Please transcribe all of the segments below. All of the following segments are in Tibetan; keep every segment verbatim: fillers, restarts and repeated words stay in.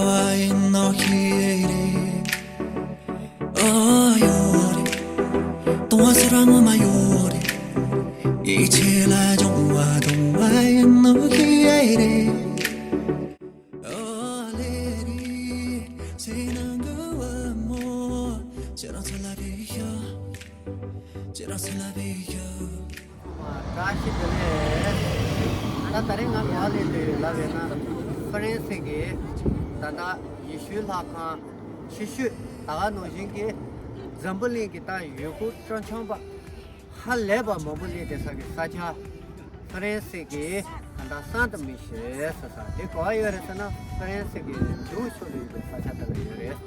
བ་ཡིན་ནོ་ཤེས་རེད། ཨོ་ཡོད་རེད། གཏོང་བ་ཟེར་བ་ངོ་མ་ཡོད་རེད། ཡིད་ཆེས་ལ་སྦྱོང་བ་གཏོང་བ་ཡིན་ནོ་ཤེས་རེད། ཨོ་ལེ་རེད། ཚེ་ནང་གི་བུ་མོ་ཁྱེད་རང་ཚོ་ལ་བས་ཤོག་ཁྱེད་རང་ཚོ་ལ་བས་ཤོག་བཀྲ་ཤིས་བདེ་ལེགས། ད་ད་རིང་ང་ག་པར་སླེབས་ཡོད་ལབ་ཡོད་ན། ཧྥ་རན་སི་གི་ད་ལྟ་ཡེ་ཤུའི་ལྷ་ཁང་ཆེ་ཤོས་ད་ག་ནང་བཞིན་གྱི་འཛམ་བུ་གླིང་གི་ད་ཡུལ་སྐོར་སྤྲོ་འཆམ་པ་ཧ་ལས་པ་མང་པོ་སླེབས་བསྡད་ས་གི་ས་ཆ་ཧྥ་རན་སི་གི་ད་ལྟ་སན་ཏི་མི་ཤེལ་ཟེར་ས་དེ་ག་པར་ཡོད་རེད་ཟེར་ན། ཧྥ་རན་སི་གི་མདུན་ཕྱོགས་ལ་ཡོད་པའི་ས་ཆ་དེ་ལ་ཡོད་རེད།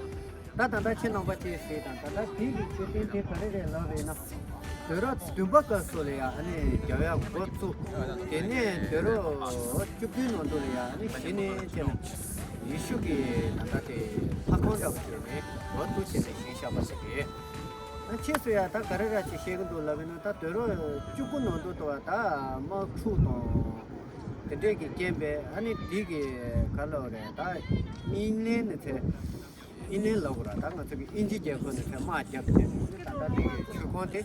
ད་ད་ལྟ་ཁྱེད་རྣམ་པ་ཅིག་གཟིགས་དང་། ད་ལྟ་དེ་གི་མཆོད་རྟེན་དེ་ག་རེ་རེད་ལབ་ཡིན་ན། དུས་རབས་བདུན་པ་སྐབས་སུ་ལ་ཡ་ཨ་ནི་རྒྱབ་ཡ་འགོ་བཙུགས། དེ་ནས་དུས་རབས་བཅུ་དགུའི་ནང་དུ་ལ་ཡ་ཨ་ནི་གཞི་ནས་བྱས་ན་ཡེ་ཤུ་གི་ད་ལྟ་དེ་ལྷ་ཁང་འདྲ་བོ་བྱས་ནས་འགོ་བཙུགས་བྱས་ནས་བཞེངས་བཞག་པ་ཞིག་རེད། ཨ་ཕྱིས་སུ་ཡ་ད་ག་རེ་ར་ཅིག་བཤད་གི་འདུག་ལབ་ཡིན་ན། ད་དུས་རབས་བཅུ་དགུ་ནང་དུ་དུ་བ་ད་དམག་འཁྲུག་དང་དེ་འདྲས་ཀྱི་རྐྱེན་པས་ཨ་ནི་དེ་གི་ག་ལབ་རེད། ད་དབྱིན་ལན་ནི་ཚེ། དབྱིན་ལན་ལབ་དགོས་ར། ད་ང་ཚོ་གི་དབྱིན་ཇི་རྒྱལ་ཁབ་ནས་ཚེ་དམག་རྒྱབ་བྱས་ནས་ད་ལྟ་དེ་གི་མཆོད་ཁང་དེ་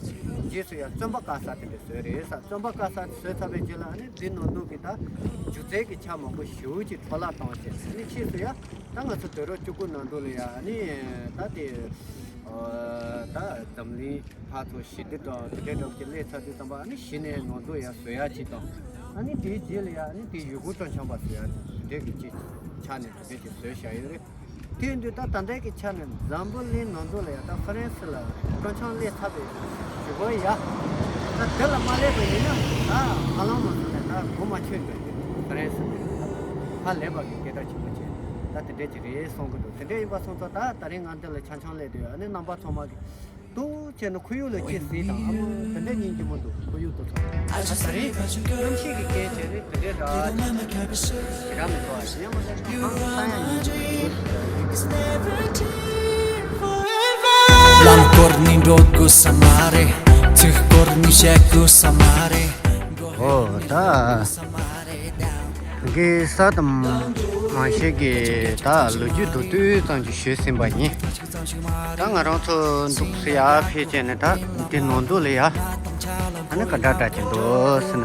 རྗེས་སུ་ཡང་བཙོན་པ་བཀག་ས་དེ་འདྲ་བཟོས་རེད་ས། བཙོན་པ་བཀག་ས་བཟོས་ཚར་བའི་རྗེས་ལ་ཨ་ནི་འདི་ནང་དུ་གི་ད་སྒྱུ་རྩལ་གྱི་ཆ་མང་པོ་ཞེ་པོ་ཅིག་འཕྲོ་བརླག་བཏང་བྱས། ཨ་ནི་ཕྱིས་སུ་ཡང་ད་ང་ཚོ་དུས་རབས་བཅུ་དགུ་ནང་དུ་ལ་ཡང་ཨ་ནི་ད་དེ་ད་འཛམ་གླིང་ཕར་ཚུར་ཞི་བདེ་དང་དེ་འདྲའི་འདྲ་བོ་ཅིག་སླེབས་ཚར་དུས་ཙམ་པ་ཨ་ནི་གཞི་ནས་ནང་དུ་ཡང་བཟོ་ཡ་ཅིག་དང་། ཨ་ནི་དེའི་རྗེས་ལ་ཡང་ཨ་ནི་དེ་ཡུལ་སྐོར་སྤྲོ་འཆམ་པ་བཟོ་ཡ་དེ་འདྲའི་གི་ཅིག་ཆ་ནས་དེ་འདྲའི་ཅིག་བཟོས་བཞག་ཡོད་རེད། དེ་ཡིན་དུས་ད་ད་ལྟའི་གི་ཆ་ནས་འཛམ་བུ་གླིང་ནང་དུ་ལ་ཡ་ད་ཧྥ་རན་སི་ལ་སྤྲོ་འཆམ་སླེབས་ཚར་བའི་གཞུག་གུ་ཡ། ད་དེ་ལ་མ་སླེབས་པ་ཡིན་ན་ད་ཧ་ལམ་མ་སོང་ནས་ད་གོ་མ་ཆོད་འགྲོ་རྒྱུ། ཧྥ་རན་སི་ལ་ཧ་ལས་པ་གི་སྐད་གྲགས་ཆེན་པོ་བྱས། ད་དེ་འདྲས་ཅིག་རེད་བསམ་གི་འདུག་དེ་འདྲས་ཡིན་པ་སོང་ཙང་ད་ད་རིང་ང་འདི་ལ་ཆ་འཆམ་སླེབས་དུས་ཨ་ནི་རྣམ་པ་ཚང་མ་གི་ཏུ་བྱས་ནས་ཁོར་ཡུག་ལ་ཅིག་གཟིགས་དང་། ཨ་མ་དེ་འདྲ་སྙིང་རྗེ་མོ་འདུག་ཁོར་ཡུག་ཏུ་ཚང་ད་རེས་གནམ་གཤིས་ཀྱི་སྐད་བྱས་ནས་དེ་འདྲའི་འདྲ་ཞེ་དྲག་མི་འདུག་ཨ་ཞེ་མ་ལས་ཁང་ས་ཡང་སྙིང་རྗེ་མོ་འདུག་ལམ་བསྐོར་ནས་འགྲོ་དགོས་ས་མ་རེད། ཚིག་སྐོར་ནས་བཤད་དགོས་ས་མ་རེད། ཨོ་ད། གི་ས་དང་མ་ཤེས་ཀྱི་ད་ལོ་རྒྱུས་མདོར་བསྡུས་ཙམ་ཅིག་ཞུས་ཟིན་པ་ཡིན། ད་ང་རང་ཚོ་འདུག་སེ་ཡར་ཕེབས་བྱས་ནས་ད་འདི་ནང་དུ་ལ་ཡ་ཨ་ནི་ག་འདྲ་འདྲ་ཅིག་འདུག་ཟེར་ན།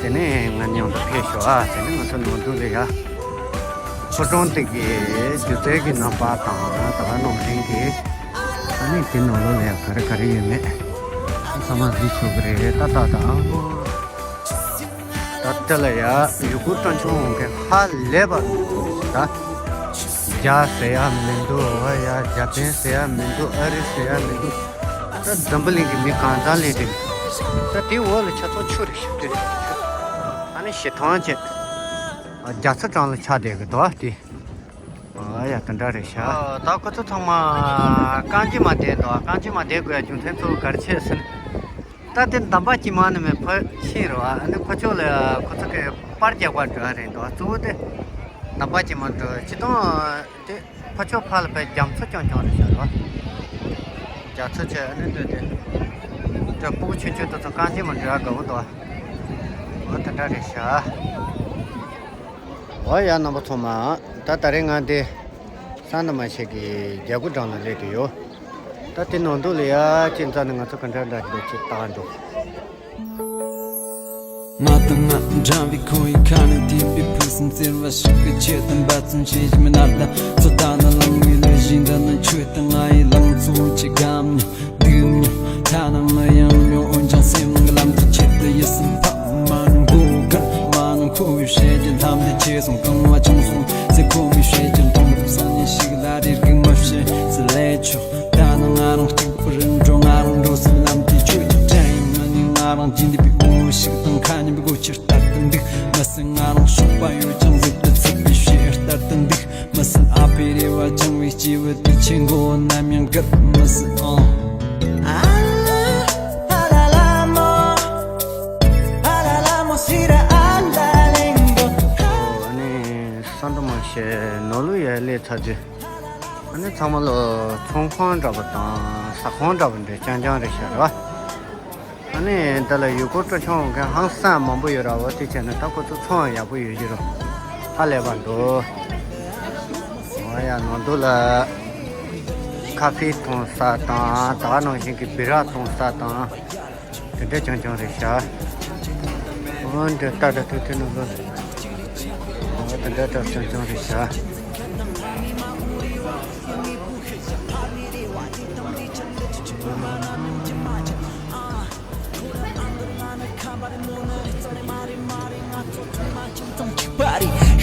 དེ་ནས་ང་མཉམ་དུ་ཕེབས་ཤོག་ཨ། དེ་ནས་ང་ཚོ་ནང་དུ་ལ་ཡ་ཕོ་བྲང་དེ་གི་སྒྱུ་རྩལ་གྱི་རྣམ་པ་དང་ད་ག་ནང་བཞིན་གྱི་ཨ་ནི་དེ་ནང་ལོགས་ལ་ཡ་ག་རེ་ག་རེ་ཡོད་མེད་ཚང་མ་གཟིགས་ཆོག་གི་རེད། ད་ད་ད་ཨ་ད་དེ་ལ་ཡ་ཡུལ་སྐོར་སྤྲོ་འཆམ་འོང་མཁན་ཧ་ལས་པ་འདུག་ད་རྒྱ་ཟེར་ཡ་མི་འདུག་ཨ་ཡ་རྒྱ་པན་ཟེར་ཡ་མི་འདུག་ཨ་རི་ཟེར་ཡ་མི་འདུག་ད་འཛམ་བུ་གླིང་གི་མི་གང་ཚང་ལས་དེ་ད་དེའི་འོག་ལ་ཆ་ཚང་ཆུ་རེད་ཤག་དེ་རེད་ཤག་ཨ་ནི་ཞེ་ཐང་ཆེ་རྒྱ་མཚོ་གྲམ་ལ་ཆགས་བསྡད་གི་འདུག་ཨ་དེ། ཨ་ཡ་དེ་འདྲ་རེད་ཤག་ཨ་ད་ཁོ་ཚོ་ཚང་མ་རྐང་རྗེས་མ་བསྡད་འདུག་རྐང་རྗེས་མ་བསྡད་དགོས་ཡ་རྒྱུ་མཚན་གཙོ་བོ་ག་རེ་བྱས་ཟེར་ན། ད་དེ་འདམ་པ་དཀྱིལ་མ་ནས་མེད་ཕར་ཕྱིན་རོ། ཨ་ནི་ཁོ་ཚོ་ལ་ཁོ་ཚོ་གི་པར་རྒྱག་པར་འགྲོ་ཡ་རེད་འདུག་གཙོ་བོ་དེ་འདམ་པ་དཀྱིལ་མ་འགྲོ་སྤྱིར་བཏང་དེ་ཕར་ཕྱོགས་ཕར་ལ་ཕར་རྒྱ་མཚོ་རྐྱང་རྐྱང་རེད་ཤག་རོ། རྒྱ་མཚོ་ཆེ་ཨ་ནི་འདི་དེ་དེ་སྤུ་གུ་ཆུང་ཆུང་དེ་ཚོ་རྐང་རྗེས་མ་འགྲོ་ཡ་དགའ་བོ་འདུག་འོ་དེ་འདྲ་རེད་ཤག་འོ་ཡ་རྣམ་པ་ཚང་མ། ད་ད་རེས་ང་འདི་སན་ཏི་མ་ཤེ་གི་རྒྱལ་སྒོ་འགྲམ་ལ་སླེབས་ཏེ་ཡོད། ད་དེ་ནང་དུ་ལ་ཡ་ཅིག་འཛེགས་ནས་ང་ཚོ་ག་འདྲ་འདྲ་འདྲ་ཅིག་བལྟ་འགྲོ། ང་དང་ང་འདྲ་བའི་ཁོར་ཡུག་ཁ་ནས་དེ་འདྲའི་ཕུན་སུམ་ཚོགས་པ་ཞིག་གི་ཆེད་དུ་འབད་བརྩོན་བྱེད་བཞིན་མི་ནར་དང་ཚོད་ལྟ་ན་ལང་བའི་ལུས་ཤིག་འདི་ནི་ཆོས་དང་ང་ཡི་ལང་ཚོ་ཆེ་གམ་མྱོང་། སྡུག་མྱོང་ཐ་ན་མི་ཡང་མྱོང་། འོན་ཀྱང་སེམས་ནང་གི་ལམ་དུ་ཆེད་དུ་ཡིད་སེམས་ཕམ་མ་ནུས། མགོ་སྒུར་མ་ནུས། འཁོར་བའི་ཞལ་གྱི་ལྷམ་དེ་ཆེ་སོང་། རྐང་བ་བཅིངས་སོང་། ཚེ་གོང་མའི་ཞལ་གྱི་མཐོང་ཐུབ་སང་ཉིན་ཞིག་ལ་རེ་སྒུག་མ་བྱེད་ཟེར་ལས་ཆོག་ད་ནི་ང་རང་གཅིག་པུར་འགྲོ། ང་རང་འགྲོ་སའི་ལམ་དེ་ཆོས་ཀྱི་གྲལ་ཡིན། ང་ནི་ང་རང་རྒྱུད་འདི་པའི་དབང་བོ་ཞིག་དང་ཁ་མཉམ་པའི་སྒོ་ཕྱིར་ལྟར་དུ་འདུག་མི་སྲིད་ང་རང་གཤོག་པ་ཡོད་ཀྱང་གཟུགས་དེ་ཚིག་པའི་ཕྱིར་ལྟར་དུ་འདུག་མི་སྲིད་ཨ་ཕའི་རེ་བ་འཆང་བའི་སྐྱེས་བུ་དེ་ཆེ་མགོ་བོ་ནམ་ཡང་སྒུར་མི་སྲིད་ཨང་། ཨ་ནི་སན་ཏི་མ་ཤེ་ནོར་ལུ་ཡ་ལས་ཚ་རྒྱུ། ཨ་ནི་ཚང་མ་ལོ་ཚོང་ཁང་འདྲ་པོ་དང་ཟ་ཁང་འདྲ་པོ་འདྲ་རྐྱང་རྐྱང་རེད་ཤག་ར། ཨ་ནི་འདི་ལ་ཡུལ་སྐོར་སྤྲོ་འཆམ་འོང་མཁན་ཧང་སང་མང་པོ་ཡོད་ར། འོ་དེ་བྱས་ན་ད་ཁོ་ཚོ་ཚོང་ཡག་པོ་ཡོད་ཀྱི་ར། ཧ་ལས་པ་འདུག་ཡ་ནང་དུ་ལ་ཁ་ཧྥེ་འཐུང་ས་དང་ད་ག་ནང་བཞིན་གྱི་སྦི་ར་འཐུང་ས་དང་དེ་འདྲ་རྐྱང་རྐྱང་རེད་ཤག་འོ་འདི་ལྟ་འདྲ་ཐུག་ཐུག་ནང་ལོ་འོ་དེ་འདྲ་འདྲ་རྐྱང་རྐྱང་རེད་ཤག་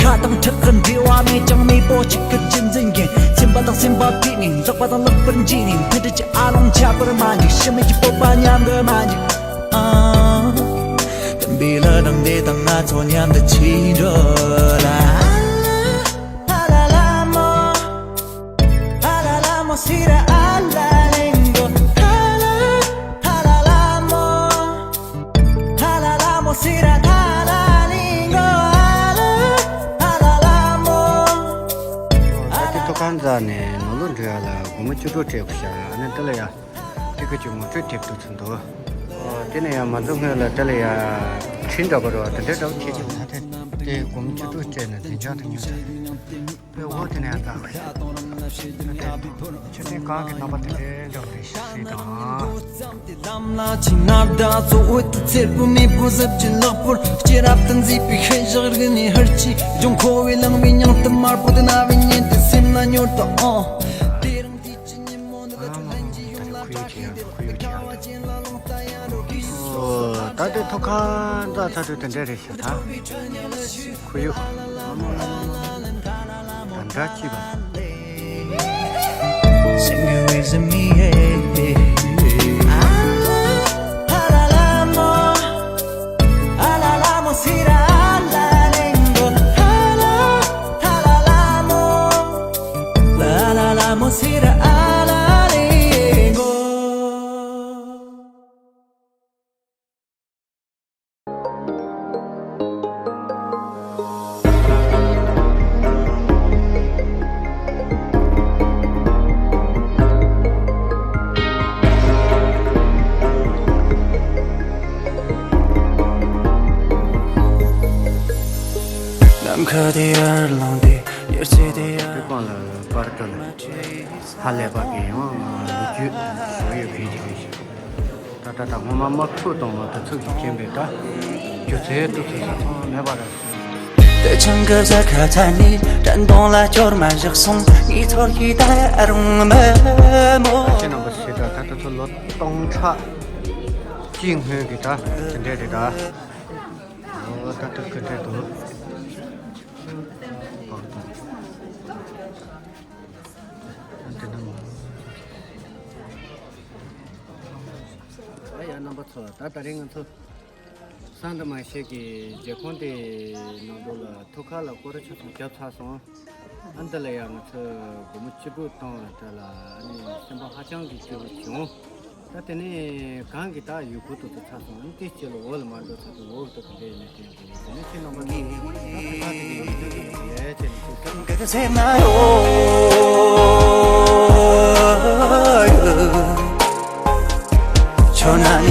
ཁ་དང་ཁྲག་གི་འབྲེལ་བ་མེད་ཀྱང་། མེས་པོ་གཅིག་གི་རྒྱུད་འཛིན་མཁན། སེམས་པ་དང་སེམས་པ་བྲལ་ནས། ལག་པ་དང་ལག་པར་འཇུས་ནས། མཐུན་སྒྲིལ་གྱི་ཨ་ལོང་ཁྱད་པར་མ་འཇིག་ཕྱི་མིག་གི་སྤོབས་པ་ཉམས་གི་མ་འཇིག་ཨ། དམ་པའི་ལྷ་དང་འདས་དང་ང་ཚོ་མཉམ་དུ་ཆིག་འགྲོ་ལ། ཨ་ལ་ལ་མོ། ཨ་ལ་ལ་མོ་སི་ར་ཨ་ལ་ལིང་གོ། ཨ་ལ་ཨ་ལ་ལ་མོ། ཨ་ལ་ལ་མོ་སི་ར་ཨ་ལ་ལིང་གོ། ཨ་ལ་ཨ་ལ་ལ་མོ། ད་དེ་ཐོག་ཁང་རྩ་ནས་ནོར་ལུག་འགྲོ་ཡ་ལ་སྒོར་མོ་བཅུ་དྲུག་སྤྲད་དགོས་ཤག་ཨ་ནི་དེ་ལ་ཡ་ཏི་ཀི་ཅིག་ངོ་སྤྲོད་དེབ་ཏུ་ཚུད་འདུག་ཨོ་དེ་ནས་ཡ་མ་འཛོམས་སྔོན་ལ་དེ་ལ་ཡ་ཁྲིན་འདྲ་པོ་རེད་བ། དེ་འདྲའི་འདྲ་པོ་ཁྱེད་ཀྱི་ད་ཐེངས་དེ་སྒོར་མོ་བཅུ་དྲུག་སྤྲད་ནས་དེ་འཇང་དུ་ཉོས་ད། པའི་འོག་དེ་ནས་ཡང་ལྟ་དགོས། མཆོད་རྟེན་གང་གི་རྣམ་པ་དེ་འདྲའི་འདྲ་བ་རེད་ཤག་ཟེར་དང་། ལམ་ལ་ཕྱིན་ན་བདག་སོགས་འོད་དུ་འཚེར་པོ་མེ་བོ་གཟི་བརྗིད་ལྷག་པོར་སྐྱེ་རབས་དུ་མཛེས་པའི་ཤིང་བཞག་རིག་གནས་ཧུར་གྱིས་འབྱུང་། ཁོ་བོའི་ལང་བའི་སྙིང་གཏམ་དམར་པོ་དུ་ན་བའི་ཉིན་དུ་སེམས་ལ་མྱུར་དུ་འོང་། དེ་རིང་དུས་ཀྱི་ཉིན་མོ་འདི་ལ་ཁྲོ་ལྷན་གྱིས་ཡོང་ལ་སྤྲོ་བ་ཅན་ལ་ལོང་ལྟ་ཡང་རོ་གིས་སོ། ད་ལྟའི་ཐོག་ཁང་རྩ་ཚ་དུས་དེ་འདྲ་རེད་ཤག་ད། ཁོར་ཡུག་ད་འདྲ་སྐྱིད་པ། Sing it with me, yeah, yeah. ནམ་མཁའ་དེ་ཡར་ལངས་ཏེ་ཡར་ཚེས་དེ་ཡར། དེ་གོང་ལ་པར་ཀ་ལ་ཧ་ལས་པ་གི་ཡང་ལོ་རྒྱུས་བཟོ་ཡོད་མཁན་ཞིག་རེད་ཤག་ད་ལྟ་ད་ངོ་མ་དམག་འཁྲུག་དང་དུས་ཚོད་ཀྱི་རྐྱེན་པས་ད་སྒྱུ་རྩལ་གཏོད་ཚུལ་ས་མཚམས་མེད་པ་རེད། སྟོད་ཆུང་གི་གཟའ་ཁ་ཚ་ནས་དྲན་གདུང་ལ་སྐྱོར་མ་བཞག་སོང་། ངའི་ཚོར་ཤེས་ད་རུང་མི་མོ། ཁྱེད་རྣམ་པ་ཞེ་དྲག་ད་ལྟ་ཚོ་ལོ་སྟོང་ཕྲག་གཅིག་སྔོན་གྱི་ད་དེ་འདྲས་རེད་ད། ཨོ་ད་ལྟ་ཁ་བྲལ་འདུག་ཨ་ཡ་རྣམ་པ་ཚོ། ད་ད་རིང་ང་ཚོ་སན་ཏ་མ་ཤེ་གི་རྒྱལ་ཁོངས་དེ་ནང་དུ་ལ་ཐུག་ཁ་ལ་སྐོར་ར་ཆ་ཚང་བརྒྱབ་ཚར་སོང་། ཨ་འདི་ལ་ཡང་ང་ཚོ་སྒོར་མོ་བཅུ་དྲུག་བཏང་བ་དེ་ལ་ཨ་ནི་སེམས་པ་ཧ་ཅང་གི་སྐྱིད་པོ་བྱུང་། ད་དེ་ནས་གང་གི་ད་ཡུལ་ཁུལ་དུ་ཚུད་ཚར་སོང་། ཨ་ནི་དེ་སྤྱི་ལ་འོག་ལ་མར་འགྲོ་ཚར་དུས་འོག་ཏུ་ག་འདྲ་ཡིན་ན་དྲན་གི་རེད། དེ་ནས་ཁྱེད་རྣམ་པ་ཚོ་ད་ཕ་ཁ་དེ་གི་ཡུལ་དུ་གི་ཡས་བྱས་ནས་ཚུད་སོང་།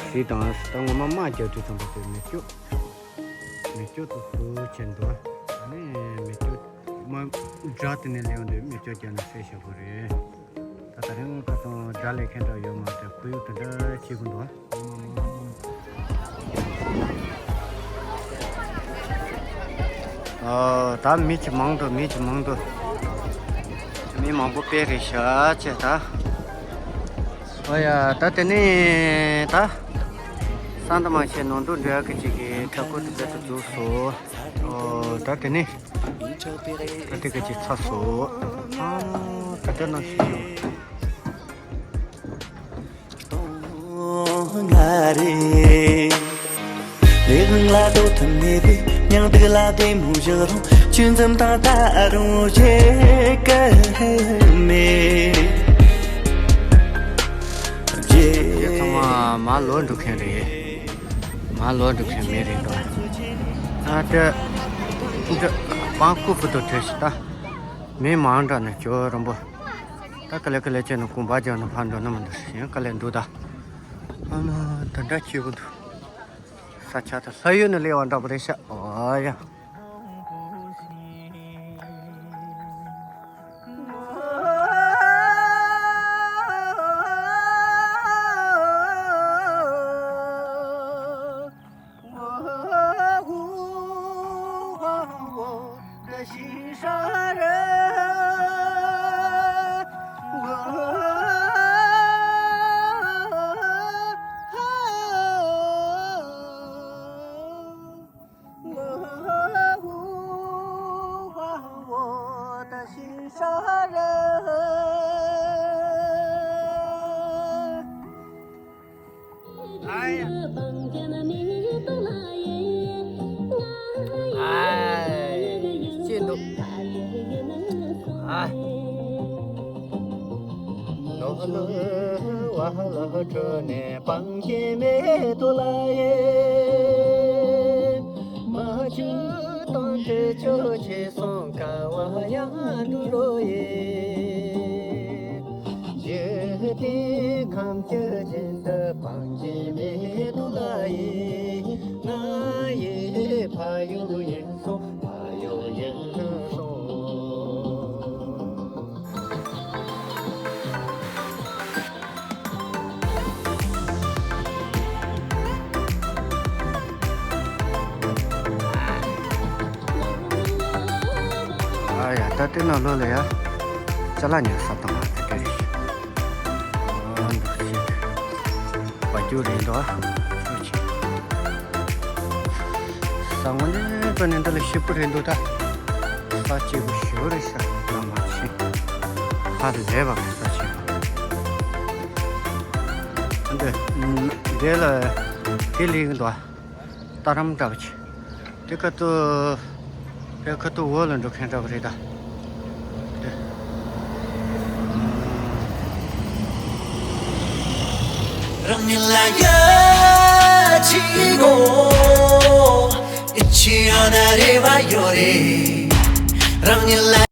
ཞིག་དང་ད་ངོ་མ་དམག་རྒྱག་དུས་ཙམ་པ་དེ་མེ་སྒྱོགས་མེ་སྒྱོགས་དུ་ཟུར་བྱས་འདུག་ཨ་ནི་མེ་སྒྱོགས་མ་སྒྲ་དེ་ནས་སླེབས་འདུག་མེ་སྒྱོགས་རྒྱག་ནས་བསད་བཞག་པ་རེད། ད་ད་རིང་ཁ་སང་སྒྲ་ལས་མཁན་འདྲ་ཡོད་མ་རེད། ཁོར་ཡུག་དེ་འདྲ་སྐྱིད་པོ་འདུག་ཨ་ད་མི་གཅིག་མང་དུ་མི་གཅིག་མང་དུ་མི་མང་པོ་དཔེ་རེད་ཤག་ཅེས་ད། ཨོ་ཡ་ད་དེ་ནས་ད་སན་ཏ་མ་ཤེ་ནང་དུ་འགྲོ་ཡག་གི་ཅིག་གི་ཁྲ་ཁོ་དེ་འདྲ་དུ་འཛུལ་སོང་། ཨོ་ད་དེ་ནས་ད་དེ་ག་ཅིག་ཚར་སོང་། ཨ་ད་དེ་ནང་ཞིག་ཡོད། ང་རེད། ལས་དབང་ལ་ལྟོ་ཐུབ་མེད་པས། མྱང་འདུག་ལ་བདེ་མོ་བཞག་རུང་། ཆུ་འཛོམས་དང་ད་རུང་བྱེད་ཀ་མེད། ཚང་མ་མར་ལོག་འགྲོ་མཁན་རེད། མར་ལོག་འགྲོ་མཁན་མི་རེད་འདུག་ཨ་ཏི་འདི་པང་ཁུག་པུ་ཏོ་བྲོས་ཤིག་ད། མི་མང་དྲགས་ནས་ཇོ་རིན་པོ། ད་ཀ་ལེ་ཀ་ལེ་བྱས་ནས་གོམ་པ་རྒྱག་ནས་ཕར་འགྲོ་ན་མི་འདུག་ཡང་ཀ་ལེ་འདུག་ད། ཨ་མ་ད་འདྲ་སྐྱིད་པོ་འདུག་ས་ཆ་ད་ལྷ་ཡུལ་ནས་སླེབས་པ་འདྲ་པོ་རེད་ཤག་ཨོ་ཡ། ཨའི། ཨའི། ཅི་འདུག་ཨ། ནོར་ལུ་བ་ལ་ཁྲོ་ནས་སྤང་གི་མེད་དོ་ལ་ཡེ། མ་ཆུ་དང་དེ་ཆོ་ཆེ་སོང་ཀ་བ་ཡང་འགྲོ་རོ་ཡེ། འཇིག་རྟེན་ཁམས་ཀྱི་སྦྱིན་བདག་སྤང་གི་མེད་དོ་ལ་ཡེ། ང་ཡི་ཕ་ཡུལ་ཡིན་སོང་ཕ་ཡུལ་ཡིན་སོང་། ཨ་ཡ། ད་དེ་ནང་ལོགས་ལ་ཡ་ཅ་ལག་ཉོ་ས་དང་དེ་འདྲ་རེད། ཨ་འདུག་ཅིག་བ་རྒྱུ་རེད་འདུག་ཨ་ཅོ་ཅིག་ས་ངོ་ནས་ད་ནི་འདི་ལ་ཤི་པོ་རེད་འདུག་ད་ས་སྐྱིད་པོ་ཞེ་པོ་རེད་ཤག་ང་མ་ཤི་ཧ་ལས་པ་གི་ས་སྐྱིད་པོ། འདི་འདི་ལ་དེ་ལིག་འདུག་ཏཱ་རམ་འདྲ་པོ་ཆེ། དེ་ཁ་ཐུག་དེ་ཁ་ཐུག་འོག་ལ་འགྲོ་མཁན་འདྲ་པོ་རེད་ད། དེ། རང་ཉིད་ལ་ཡ་ཅི་གོ། ཨི་ཆི་ཡ་ན་རེ་བ་ཡོད་རེད། རང་ཉིད་ལ།